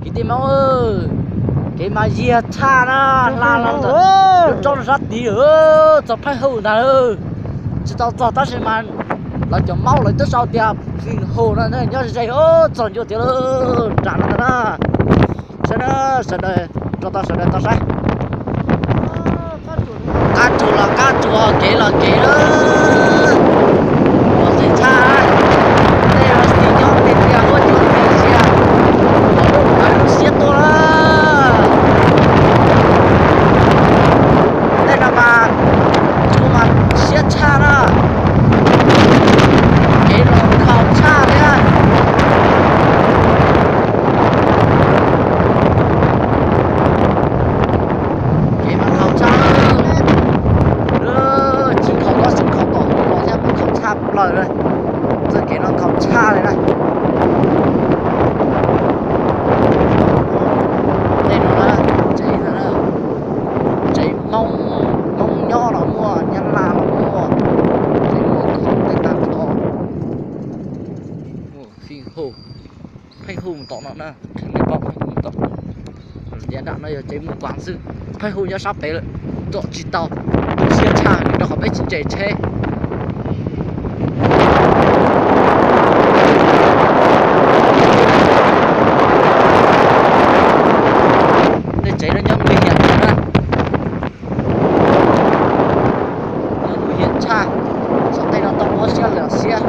Kwv tij Hmoob, kev mas yiag tshaj na, hla los txog sab tid, txog Phaij Hu ntag. Tsis tau txog tab sis mas lawv cov Hmoob lawv twb sau tias Phaij Hu no nyob ze, txog ncua tiag lawm, nram no ntag na. Saib na, sawv daws, rau tau sawv daws tau saib. Qab tsuas los qab tsuas, kev los kev lawm. Los txog tshaj, tej los tsis nyob tiag tiag, huab cua txias sia, lub siab tuaj lawm. Tej no mas tsuas mas siab tshaj na. Kev los nkhaus tshaj thiab. Kev mas nkhaus tshaj. Tsis nkhaus, tsis nkhaus tom no thiab, nkhaus tshaj plaws li. Txoj kev no nkhaus tshaj li na. Tej no na, tsev, tsev Hmoob, Hmoob nyob los muaj, Nyab Laj los muaj, tsev muaj nkhaus tej tag nrho. Phaij Hu, Phaij Hu mus tom no na, qhia nej paub Phaij Hu mus tom. Tias nram no yog tsev Mus Kuam xwb, Phaij Hu nyob sab pem lawm, tom tsis tau, siab tshaj rau qhov peb tsis nres tsheb. Tej tsev no nyob nguy hiểm thiab na. Nyob nguy hiểm tshaj, saum tej no tau muab siab lawm siab.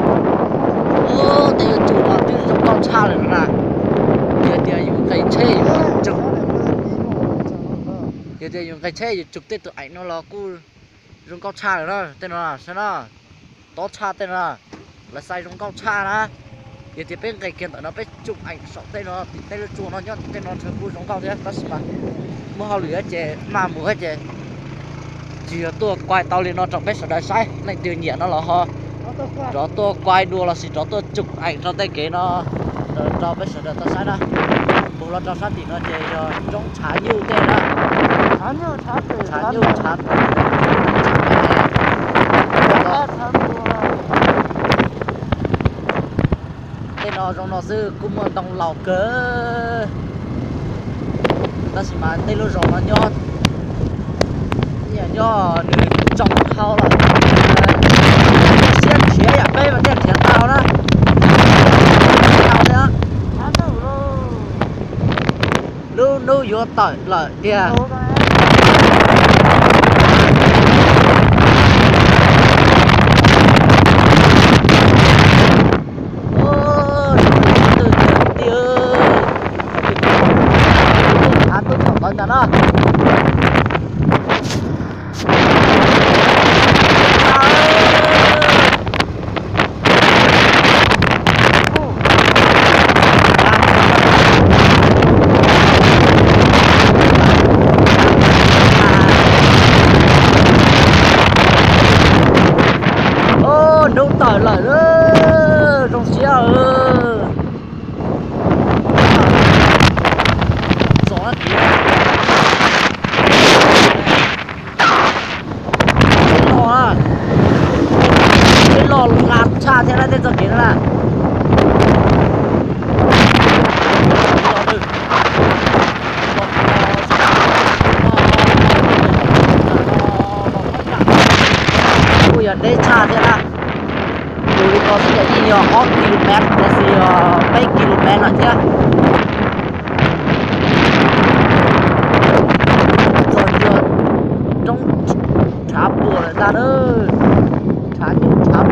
Ub, tej yuav tsum los twb zoo nkauj tshaj lawm na. Yog tias yus nqis tsheb yus tsum, yog tias yus nqis tsheb yus tsum tej tus eem no los kuj zoo nkauj tshaj lawm na. Tej no saib na, tob tshaj tej no, lawv xaiv zoo nkauj tshaj na. Yog tias peb nqis kiag ntawm no peb tsum eem saum tej no, tim tej lub tsua no nyob tim tej no ntshe kuj zoo nkauj thiab, tab sis mas muaj hauj lwm ces maj mus ces tsis yog tuaj kuaj tau li no rau peb sawv daws saib. Leej twg nyiam no los ho rov tuaj kuaj dua lossis rov tuaj tsum eem rau tej kev no rau peb sawv daws tau saib na. Mus los rau sab tim no ces yog roob tshav nyuj tej na. Tshav nyuj tshav, tej no zoo no xwb kuj muaj ntoo laus kawg. Tab sis mas tej lub zos no nyob, nyob nws tsoom hau los siab nrhiav yam peb mas thiaj nrhiav tau na. Tau thiab. Lub hnub yuav tawm lawm tiag. Hnub tawm lawm, zoo siab. Txom na, kev loj, kev loj hla tshaj thiab na tej txoj kev no na. Kuj yog deb tshaj thiab na. Tus li ko xwb ces yeej yog ob ki lus mev lossis yog peb ki lus mev lawm thiab. Txog ncua roob tshav puam lawm ntag na. Tshav nyuj tshav